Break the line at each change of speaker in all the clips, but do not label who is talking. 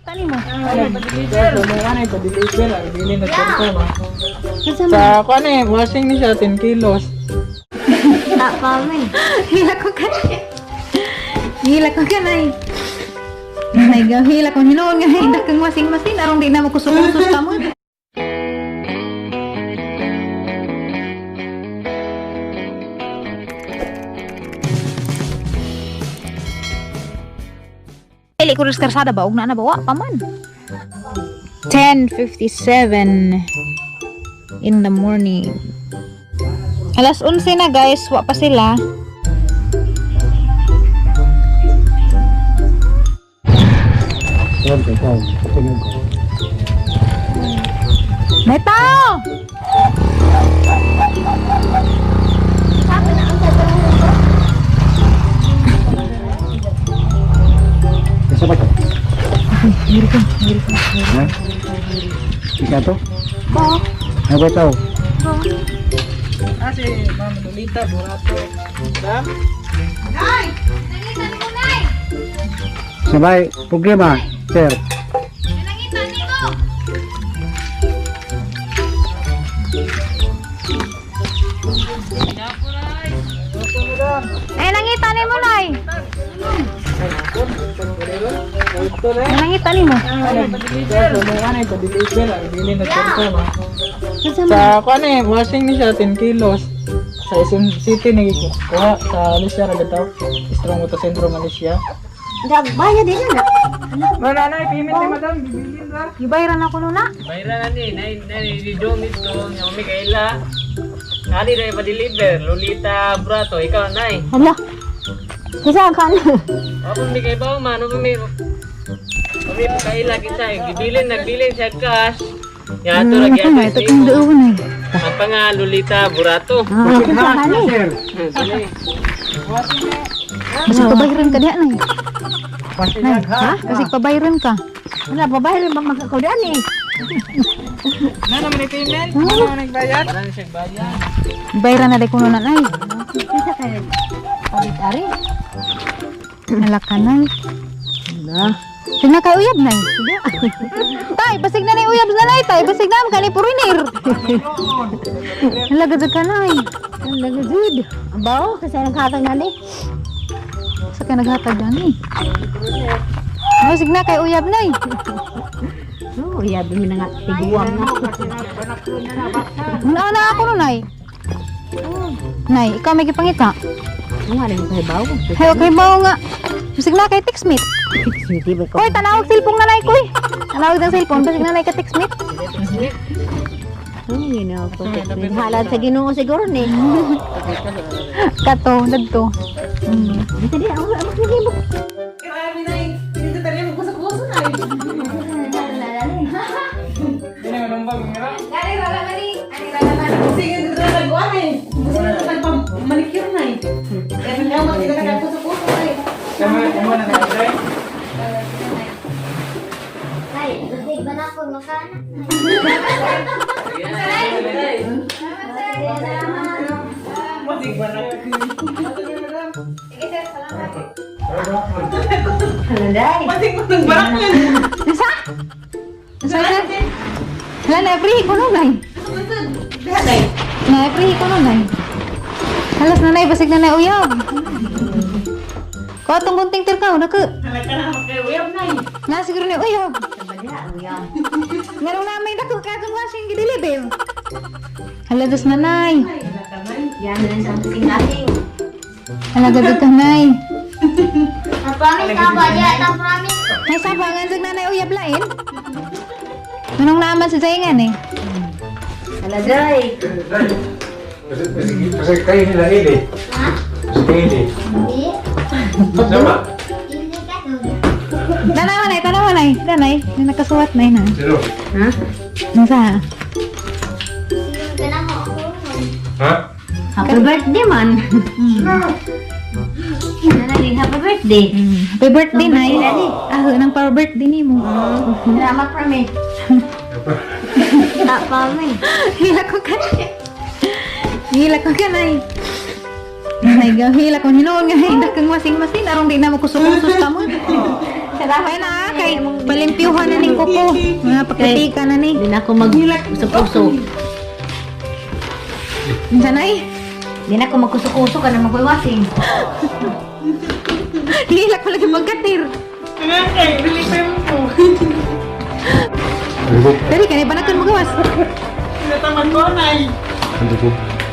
Tani mo.
Ano pa-deliver, ang bili na confirm ah. Sa kuan eh, washing ni siya 10 kilos.
Hila ko ka. Hila ko ka nay. Nay, hila ko hinuon nga hindak kang wasing-masin aron di na mo kusog-kusog ka mo. Dili ko rin karsada ba? Ug na na ba? Wa pa man. 10:57 in the morning. Alas 11 na guys, wa pa sila. May tao!
Isa ba ito? Ha? Isa to?
Oo.
Ano ba ito?
Ah, si Ma'am Lolita Burato. Ma'am?
Nangita ni mo, Nay!
Sabay, problema, sir.
Nangita ni mo! Eh, nangita ni mo, Nay!
Ito na.
Nangita ni mo.
Ano pa-deliver, ang bili na confirm ah. Sa kuan eh, washing ni siya 10 kilos. Sa SM City ni kuha sa Malaysia ra gataw. Strong Auto Centro Malaysia.
Bayad din na.
No, nanay, payment ni madam, bibilin ra.
Gibayran ako nuna.
Bayra na ni, nay nay di dong dito, nga mi kaila. Nali na ipa-deliver, Lolita Brato, ikaw nay.
Hala. Kisa ka na.
Ako mi kay bawo man, ano mi. Kami kaila kinsa, gibilin nagbilin siya cash. Ya ato ra
Ano
gyud.
ito kang doon, Nay.
Ang panga Lolita Burato.
Ah, kisa ka ni.
Sir,
Basig pabayran ka diha, Nay.
washing
Nay,
ha?
Basig pabayran ka.
Wala babae rin magkakaudan eh.
Na naman ni payment, na naman nagbayad.
Para na siya bayad.
Bayran na di ko nuna, Nay.
Kisa ka palit ari.
Nalak ka, Nay.
Hala.
Tingnan kay uyab, Nay. Tay, basig na ni uyab na, Nay. Tay, basig na kani purinir. Hala, gajud ka, Nay.
Ang lagajud. Ang bawo kasi ang katang nani.
Sa ka naghatag gani. Basig na kay uyab, Nay.
Oh, yabi mi na nga tiguang na.
Una na ako no, Nay. Nay, ikaw may gipangita.
Ang nga rin kay bawo.
Hey, okay ba nga? Basig na kay textmate.
Sweetie ba ko?
Koy, tanawag cellphone na nay koy. Tanawag ng cellphone, basig na nay ka textmate.
Oh, Ginoo ko. Halad sa Ginoo siguro ni.
Kato, dadto.
Dito di ako maghihimo.
Di na manumbag nga. Tama, tama na nagbayad.
Ay, gusto ba na ako makanak?
Hala day.
Nasa? Nasa na? Hala, na-free ko no, nay. Na-free ko no, nay. Halas na nay, basig na nay uyab. Ko atong gunting tirkaw, nako. Na siguro ni uyab. Ngarong na may dako kagong washing gideliver. Hala dos nanay.
Yan na sa kasing-kasing.
Hala gagud ka nay.
Promise na ba? Ya, ta promise.
May sabangan sa nanay uyab lain. Anong naman sa saingan eh?
Hala day.
Kasi kayo nila ili. Kasi kayo ili.
Hindi.
Sama.
Hindi ka to.
Tanawa nay, tanawa nay. Nanay, may nakasuwat nay na.
Sino?
Ha?
Nasa?
Sige ka na ako.
Ha?
Happy birthday man. Nanay, happy birthday.
Happy birthday nay. Ah, nang power birthday ni mo.
Salamat prami.
Ta promise.
Hila ko ka. Hila ko ka nay. Nay, ga hila ko hinuon nga hindak kang wasing-masin aron di na mo kusog-kusog ka mo. Kaya na kay palimpyuhan na ning kuko. Mga pakitika na ni.
Hindi na ako mag-puso-puso.
Unsa nay?
Hindi na ako magkuso-kuso ka na magwasing.
Hilak pa lagi pagkatir. Dali kani banakon mo gawas.
Tinatamad ko, Nay.
Ano ko?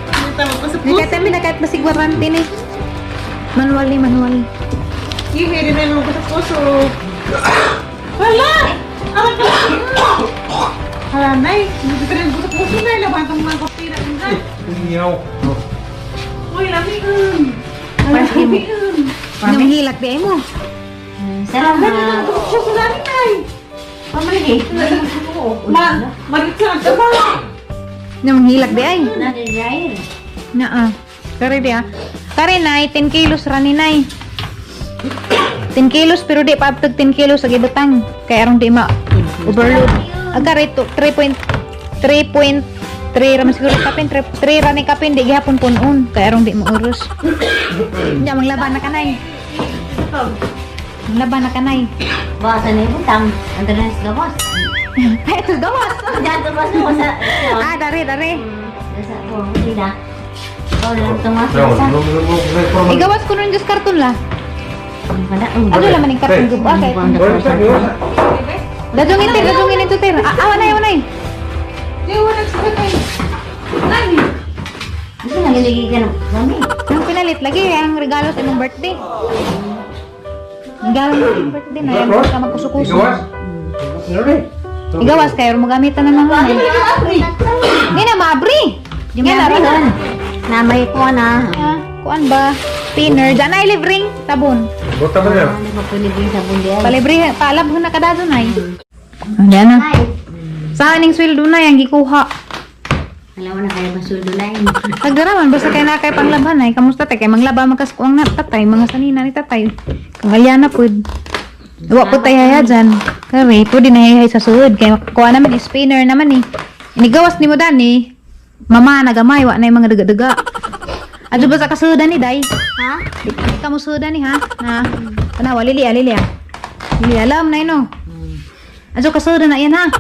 Tinatamad ko sa
Nakatami na kahit basig warranty ni. Manual ni manual.
Hindi na yung puso. Wala! Alam ka! Hala, Nay. Hindi ka rin puso-puso, Nay. Laban ang mga kapira. Nay.
Iyaw.
Uy, lami. Lami.
Nang hilak di ay mo.
Salamat.
Puso namin, Nay.
Pamali.
Ma, malit sa taba.
Nang hilak di ay.
Nandiyan.
Naa. Kare di ah. Kare nay 10 kilos ra ni nay. 10 kilos pero di pa abtog 10 kilos sa gibutang kay aron di ma overload. Ang kare to 3.3.3 ra man siguro kapin 3 ra ni kapin di gihapon punon kay aron di maurus. Nya manglaban na kanay. Manglaban na kanay.
Baka na yung butang. Ang dala sa gawas.
Ay, ito gawas.
Diyan tumas ko sa...
Ah, dare dare.
Sa ko, hindi na. Oh, lang tumas
No,
sa.
no, no, no.
Igawas ko nun just karton la.
Wala.
Ano laman yung karton gubo kay. Dadungin tir, dadungin ito tir. Ah, ah, wanay, wanay.
Di, wala sa Nay. Nay.
Gusto na giligi ka ng mami.
Ang pinalit lagi ang regalo sa imong birthday. Regalo mo sa imong birthday na yan ka magkusukuso.
Igawas?
Igawas kayo mo gamitan na naman. Hindi na maabri.
Yung
Yan
may
na.
Na may kuha na.
Ah, kuan ba? Spinner. Diyan ay libreng sabon.
Bota ba niya?
Ano mapulibre sa bundian.
Palibre, palabhon na kada doon ay. Yan na. Sa aning sweldo na yang gikuha.
Alam mo na kaya masuldo na yun.
Nagdaraman basta kay na kay panglabhan ay kamusta tay kay manglaba makas kuang na tatay mga sanina ni tatay. Kangalyana pud. Wa pud tay haya dyan. Kare pud din hay sa suod kay kuha naman spinner naman eh. Inigawas nimo dani. Mama nagamay wa na yung mga daga-daga. Adto ba sa kasudan ni day?
Ha?
Di ka mo sudan ni ha? Na. Tanawa lili ah, lili ah. Lili alam na ino. Adto kasudan na yan ha.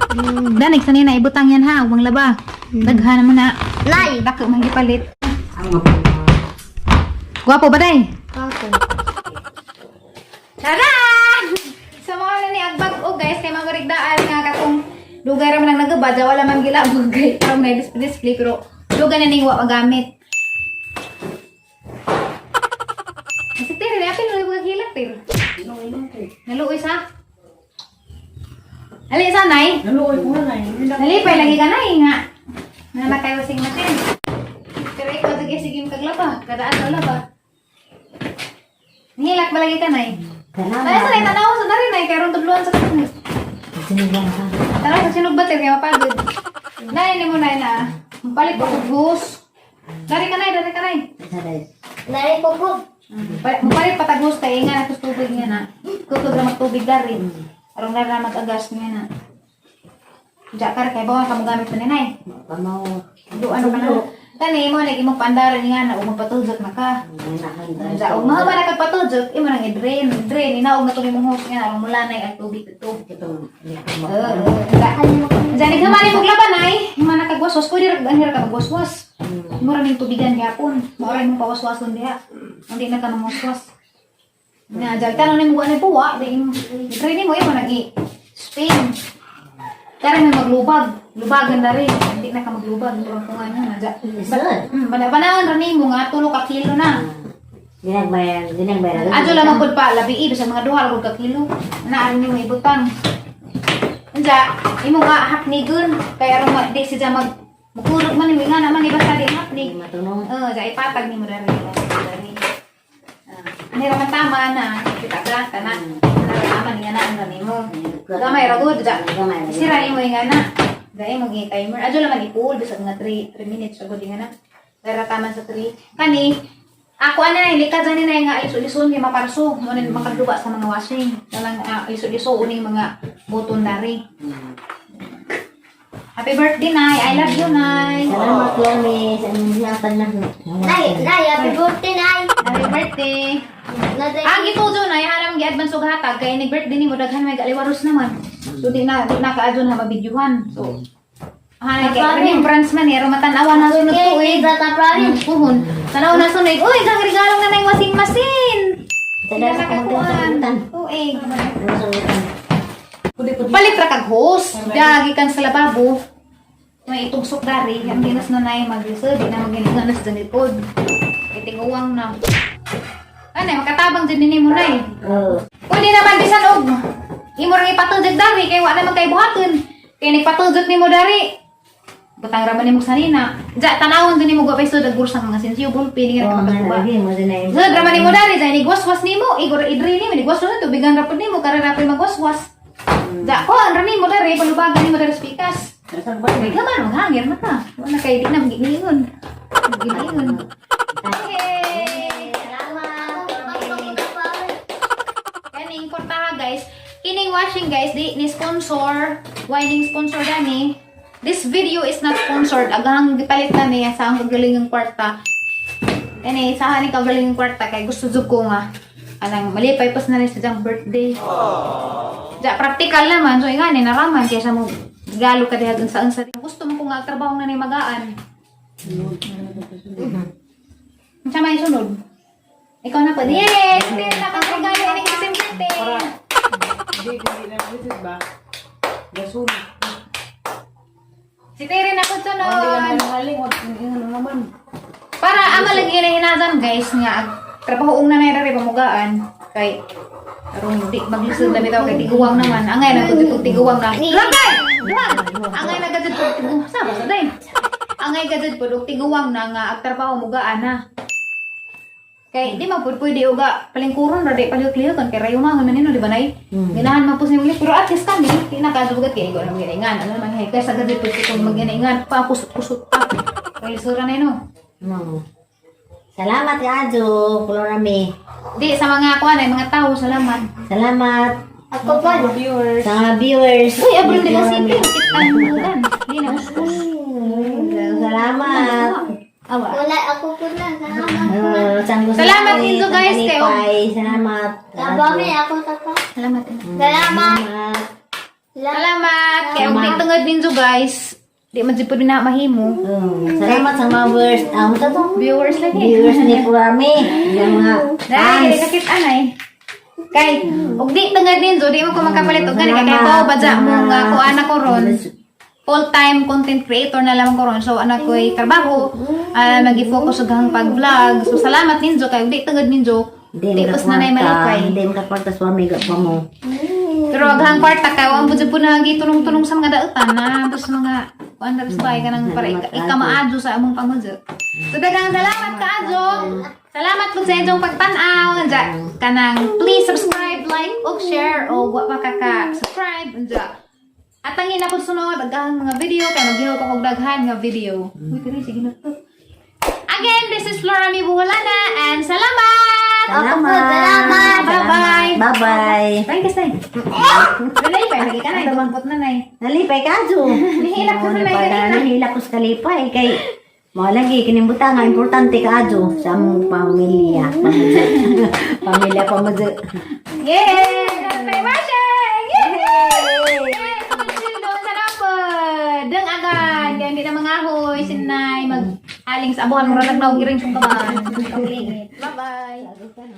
Danig sanina ibutang yan ha, ug manglaba. Daghan naman na.
Nay.
Dako man gipalit.
Ang mapulibre.
Gwapo ba day?
Ako.
Tara! Sa mga na ni agbag o guys, kay mamarigdaan nga katong dugay ra man ang nagabadya, wala man gilabog kay parang na display pero dugay na ning wa magamit. Kasi tir, di apil mo hilak tir. Naluoy sa. Ali sa nay.
Naluoy ko, Nay.
Nalipay lagi ka nay nga. Nalakay wasing machine. Pero ikaw sige sige kaglaba, kadaan sa laba. Nihilak ba lagi ka nay?
Salamat.
Tayo sa nay, tanaw sa dari nay, kay ron tudluan sa kanay.
Sinigang ka.
Tanaw sa sinog bater kay mapagod. Nay ni mo nay na. Palit ko hus. Dari ka nay, dari ka nay.
Sa dahil.
Nay ko po.
Palit patagos kay nga natos tubig nga na. Kutog ra magtubig dari. Aron na ra mag-agas nga na. Diya ka ra kay bawa ka mo gamit na ni nay.
Pamaw.
Do ano ka na. Tani mo lagi mo pandaran nga na ug magpatudjok na ka. Sa ug mahaba na kag patudjok, imo nang i-drain, drain inaog na to imong hose nga aron mula nay ang tubig dito. Diyan naghamani mo laban ay, hima na kag waswas pwede ra anhir ka magwaswas. Mura ning tubigan gihapon. Mao ra imong pawaswason diha. Hindi na ka mangwaswas. Na dyan tanon nimo ani puwa, di imong i-drain mo imo nang i-spin. Tara may maglubag, lubagan na rin. Hindi na ka maglubag, murang kung ano na dyan.
Lisod.
Panahon ra nimo nga tulo ka kilo na.
Ginagbayan, ginagbayan.
Adyo lamang pud pa labi sa mga duha ra pud ka kilo. Na ari nimo ibutang. Unsa imo nga hapnigon kay aron ma di siya mag mukurog man nimo nga naman iba sa di hapnig.
Matunong.
Oh, sa ipatag nimo diri. Diri. Ah, ani ra man tama na kita ka kana. Ana ra tama niya na ang nimo. Gamay ra gud ja.
Gamay ra.
Sira nimo nga na. Dai mo gi timer. Adyo laman ipul bisag nga 3 3 minutes agud nga na. Dara tama sa 3. Kani ako ana na likad ani na nga lisod-lisod kay maparso mo na makagduba sa mga washing. Talang lisod-lisod uning mga button dari. Happy birthday, Nay. I love you, Nay.
Salamat, Lami. Sa inyong gihatag na.
Nay, nay, happy birthday, nay.
Happy birthday.
Nay,
Ang gitujo na, haram gi-advance og hatag kay nig birthday nimo daghan may galiwaros naman. So di na kaadyon ha mabidyuhan. So hanay kay remembrance man eh, aron matan-awa na sunod tuig. Puhon. Tanaw na sunod. Uy, kang regalo nga nang wasing machine.
Sa dara sa
Nakakuan.
kamutan.
Tuig. Palit ra kag hose. Dagi kan sa lababo. May itugsok dari, ang dinas na nay maglisod, di na magilinganas dyan likod. Kay tinguwang na. Ano, makatabang dyan nini mo nay.
Oo.
Pwede naman bisan og imo ra ipatudjud dari kay wa naman kay buhaton. Kay nagpatudjud nimo dari. Butang ra man nimo sanina. Ja tanawon din nimo gapay sud ag bursa mga sinsiyo bulpin nga
Oo, nga,
makakuha.
lagi mo din na
Sud ra man nimo dari ja nigwaswas nimo, igor idri nimo nigwaswas tubigan ra pud nimo kara ra pud magwaswas. Ja ko ra nimo dari palubagan nimo dari sa pikas. Kay gaman maghangir na ka. Wala kay di na magiingon. Magiingon. Hey! Kaning kwartaha guys. Kining washing guys, di ni sponsor, wining sponsor gani. This video is not sponsored. Agahang gipalit na niya sa ang kagalingang kwarta. Kani sa ni kagalingang kwarta kay gusto jud ko nga anang malipay pas na rin sa jang birthday. Ja practical naman so ingani naraman kaysa mo galo ka diha dun sa unsa. Gusto mo ko nga trabaho na ni magaan. Unsa may sunod? Ikaw na po. Yes! Hindi na kang regalo ni Kisim Birthday.
Hindi na visit ba? Gasol.
Si Tere na po sunod.
Haling, wag ano naman.
Para ama lang ginahinazan guys nga ag trabaho na nay rari pamugaan kay aron di maglisod na bitaw kay tiguwang naman. Angay na gud og tiguwang na. Lagay! Duha! Angay na gud og tiguwang sa basta day. Angay gud pud og tiguwang na nga ag trabaho mugaan na. Kay di man pud pwede uga palingkuron ra di palihok-lihokon kay rayo man nino di ba nay? Ganahan man po sa imong pero at least kami di na kadugat kay igo na maginaingan. Ano man hay kay sa gud pud kung maginaingan pa kusot-kusot pa. Kay lisura na no.
No. Salamat Adjo, Florami.
Di, sa mga kuan ay mga tao, salamat.
Salamat
Ako po.
Viewers.
sa mga viewers.
Uy, abro nila si Pio. Kitaan Di na uskus.
Salamat.
Awa.
Wala, ako po na. Salamat.
Sanggo sa
Salamat,
langit,
Inzo, guys,
ang
kayo.
kalipay. Salamat.
Kabami, ako sa pa.
Salamat. Ina.
Salamat.
Salamat.
Salamat. Kaya og di tungod ninyo guys. Di man jud po na mahimo.
Salamat sa mga viewers. Ah, unsa to?
Viewers lagi.
Viewers ni Florami. Yung mga
Dahil
fans.
dili kakit anay. Kay og di tungod ninyo, di mo ko makapalit og gani kay ko badya mo nga kuan ako ron. Full-time content creator na lamang ko ron. So anak ko'y trabaho, magi-focus og hang pag-vlog. So salamat ninyo kay og di tungod ninyo, di pos na nay malipay.
Hindi makakwarta sa Florami pa mo.
Pero aghang kwarta ka, ang budyo po na gitunong-tunong sa mga dautan na tapos mga kuan tapos bay ka nang para ikamaadyo sa among pamudyo. So daghang salamat kaadyo. Salamat po sa inyong pagtan-aw. Anja kanang please subscribe, like ug share o wa pa ka ka-subscribe anja. At ang ina po sunod aghang mga video kay maghiho pa kog daghan nga video. Uy, kari sige na to. Again, this is Flora Mi Buholana and salamat!
Salamat.
Salamat.
Bye-bye.
Bye-bye.
Bye, kasay. Nalipay, lagi ka na. Dumampot na, nay.
Nalipay ka, Adjo.
Nihilak ko sa
Nalipay
kanina.
ka, Nihilak ko sa kalipay. Kay, mao lagi, kinimbuta nga, importante ka, Adjo, sa among pamilya. Pamilya, pamudyo.
Yay! Nalipay, washing! Yay! Yay! Doon sa rapod! Deng agad! Kaya hindi na mga ahoy, sinay, mag-aling sa abuhan, mura nagnaog, iring sungkaban. Bye-bye!
Bye-bye.